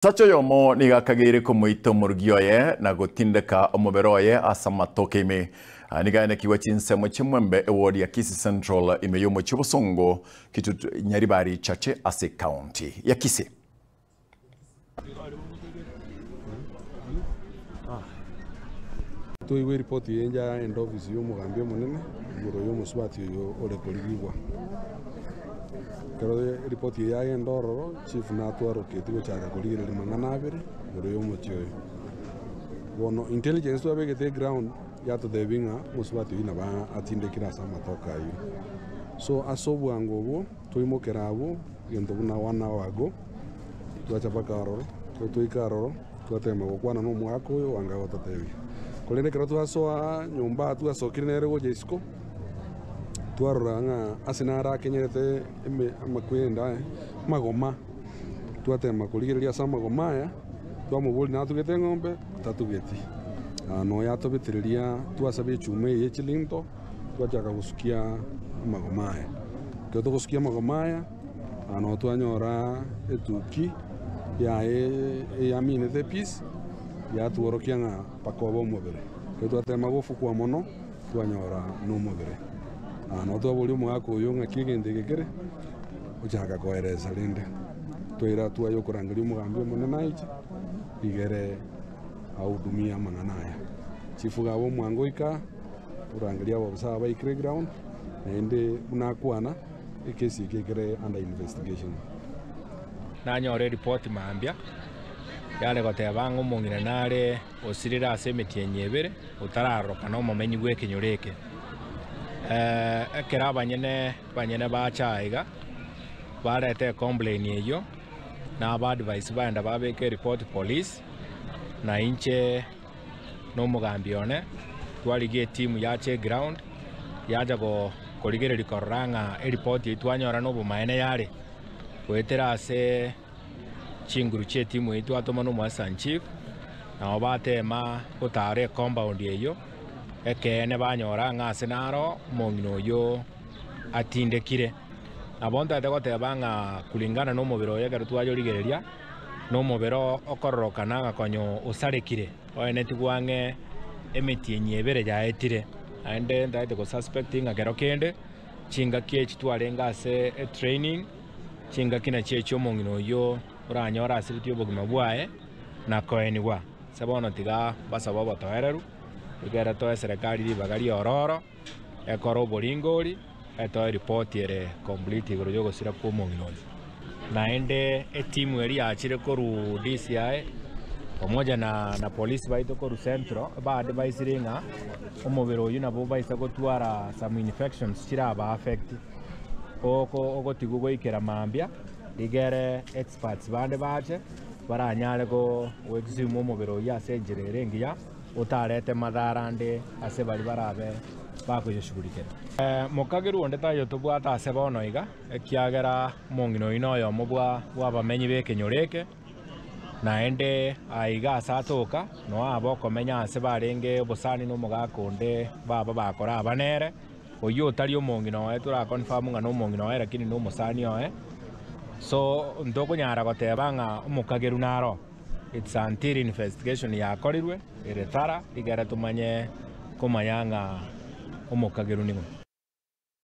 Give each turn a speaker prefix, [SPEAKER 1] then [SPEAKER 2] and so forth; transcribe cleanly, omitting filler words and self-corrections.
[SPEAKER 1] Omosacha oyomo nigo akageire komoita omorugi oye na gotindeka omobere oye ase amatoke ime. Aya nigo aenekigwe chinsemo chi'omwembe eward ya Kisii Central ime y'omochie obosongo Kitutu Nyaribari Chache ase ecounty ya Kisii.
[SPEAKER 2] Toigwe eripoti eye inche aende ofisi y'omogambi omonene igoro y'omosubati oyo ore korigigwa. Ekero eripoti eye yagenda ororo, chief natwaroketie gochaka korigereria mang'ana abere igoro y'omochie oyo. Bono intelligence twabegete eground yatotebia ng'a omosubati oyio nabo atindekire ase amatoke ayio. So ase obwango obwo twaimokera abwo egento buna one hour ago, twacha mpaka ororo, ekero twaika ororo twatema gokwana na omogaka oyo oanga gototebia. Korende ekero twasoa nyomba twasokire nere gocha isiko, twarora ng'a ase naro akenyerete eme amakwenda aya, amagoma, twatema korigereria ase amagoma aya, twamoboria natugete eng'ombe, tatugeti. Nonya atobetereria twasaba echuma eye ye chilinto, twachaka gosukia amagoma aya. Ekero togosukia amagoma aya, nabo twanyora etuki yaye eyaminete epiece, yatworokia ng'a mpaka obe omobere. Ekero twatema gofukwa mono, twanyora nomobere. Nabo twaboria omogaka oyo ng'aki egento eke kere, ochaka koeresa rende, twaira twaye okorangeria omogambi omonene aiche, rigere ahudumie amang'ana aya. Chifuga abwo omwango oika, orangeria abaofisa aba baikire eground, naende buna akwana, ekesi eke ekere under investigation.
[SPEAKER 3] Nanyore eripoti mambia, yare goteba ng'a omong'ina nare osirire ase emetienyi ebere, otararorokana omomenyi bw'ekenyoro eke. Ekero abanyene banyene bacha aiga, bareta ecomplain eyio, na aba advise baenda babeka eripoti police, na inche na omogambi one, twarigia etimu yacha eground, yacha korigereria korora ng'a eripoti eyio twanyora nobomaene yare, goetera ase. Chinguru chi'etimu eyio twatoma nomoassistant chief, nabo bateema gotaara ecompound eyio, ekeene banyora ng'a ase naro omong'ina oyio atindekire. Nabo ntagete goteba ng'a kulingana na omobere oye ekero twayorigereria, na omobere okororokana ng'a konya osarekire, oenetigwe ang'e emetienyi ebere yaetire. Naende ntagete gosuspect ng'a kero kende, chingaki echi twarenge ase etraining, Chingaki nachio echi'omong'ina oyio oranyore asiretie obogima bwaye na koenigwa. Ase bono tiga basabe obotoereru, ekero toe eserekari ribaga ri'ororo, ekore oboringori, etoe ripoti ere complete igoro y'ogosira kw'omong'ina oyio. Naende etimu eria yachire korwa DCI pamoja na na polisi baito korwa Central ba advisire ng'a omobere oyio nabo obaisa gotwara some infections chiraba affect. Ogotigwa goikera mambia, rigere experts bande bache baranyare goexhume omobere oyio ase enchera ere engiya, otarete madhara ande ase baria barabe bakoyoshughulikera. Mokagerwa onde taiyo tobwate ase bono iga, ekiagera omong'ina oyio noyomo bwa bw'abamenyi b'ekenyoro eke, naende aiga ase atoka, noe abe okomenya ase barenge obosani na omogaka onde baba bakora aba nere. Oyio otari omong'ina oye tora confirm ng'a nomong'ina oye lakini nomosani oye, so ntokonyara goteba ng'a omokageru naro, it's until investigation yakorirwe ere thorough rigere tomanye komanya ng'a omokageru ning'o.